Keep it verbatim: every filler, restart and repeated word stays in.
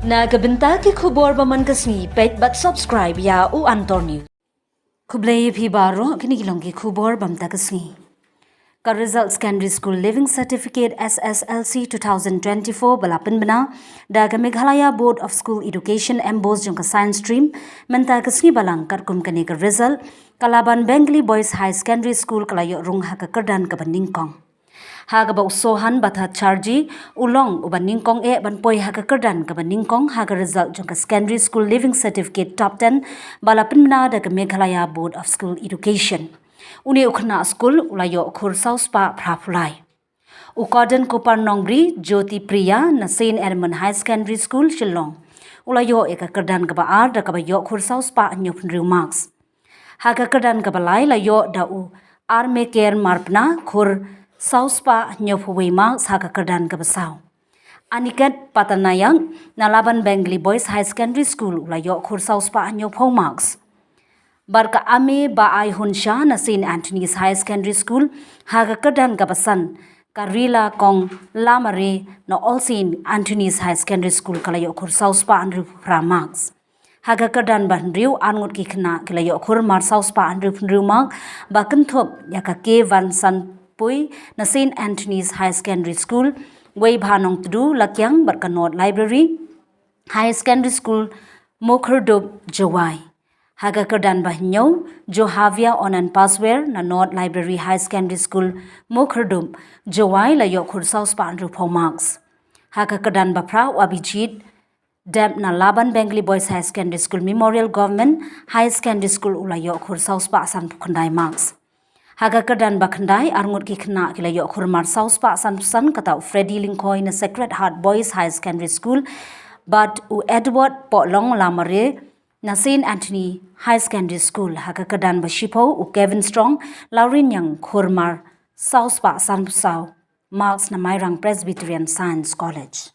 Na ka bynta ki khubor ba man ka sngi, peit bad subscribe ïa u Antor News. Khublei phi baroh, kine ki long ki khubor ba mynta ka sngi. Ka result Secondary School Leaving Certificate, S S L C, two thousand twenty-four ba la pynbna da ka Meghalaya Board of School Education, MBOSE, jong ka Science Stream mynta ka sngi Balang. Katkum kane ka result, ka Laban Bengali Boys High Secondary School ka la ïoh rung ha ka kyrdan kaba nyngkong. Ha kaba u Sohan Bhattacharjee u long uba nyngkong eh ban poi ha ka kyrdan kaba nyngkong ha ka result jong ka Secondary School Leaving Certificate Top ten ba la pynbna da ka Meghalaya Board of School Education. Une u khynnah skul u la ïoh khur saw spah phra phew lai. U Gordon Kupar Nongbri Jyoti Priya na Saint Edmund High Secondary School, Shillong, u la ïoh ïa ka kyrdan kaba ar da kaba ïoh khur saw spah hynñiew phew hynriew marks. Ha ka kyrdan kaba lai la ïoh da u Armeker Marpna khur saw spah hynñiew phew wei marks ha ka kyrdan kaba saw. Aniket Patanayak na Laban Bengali Boys High Secondary School u la ïoh khur saw spah hynñiew phew marks. Bad ka Ame Ba Ai Hun Shah na Saint Anthony's High Secondary School ha ka kyrdan kaba san, ka Rila Kong Lamare na All Saint Anthony's High Secondary School ka la ïoh khur saw spah hynriew phew phra marks. Ha ka kyrdan ba hynriew, arngut ki khynnah ki la ïoh khur mar saw spah hynriew phew hynriew mark ba kynthup ïa ka K Van San Pui na Saint Anthony's High Secondary School, Wei Bha Nongtdu Lakiang bad ka North Library High Secondary School, Mukherdup, Jowai. Ha ka kyrdan ba hynñiew, Johavia Onan Paswer na North Library High Secondary School, Mukherdup, Jowai la ïoh khur saw spah hynriew phew marks. Ha ka kyrdan ba phra, u Abhijit Deb na Laban Bengali Boys High Secondary School Memorial Government High Secondary School u la ïoh khur saw spah san phew khyndai marks. Ha ka kyrdan ba khyndai, arngut ki khynnah ki la ïoh khur mar saw spah san phew san, kata u Freddy Lyngkhoi na Sacred Heart Boys High Secondary School bad u Edward Pohlong Lamare na Saint Anthony High Secondary School. Ha ka kyrdan ba shiphew, u Kevin Strong, Lawriniang, khur mar saw spah san phew saw marks na Mairang Presbyterian Science College.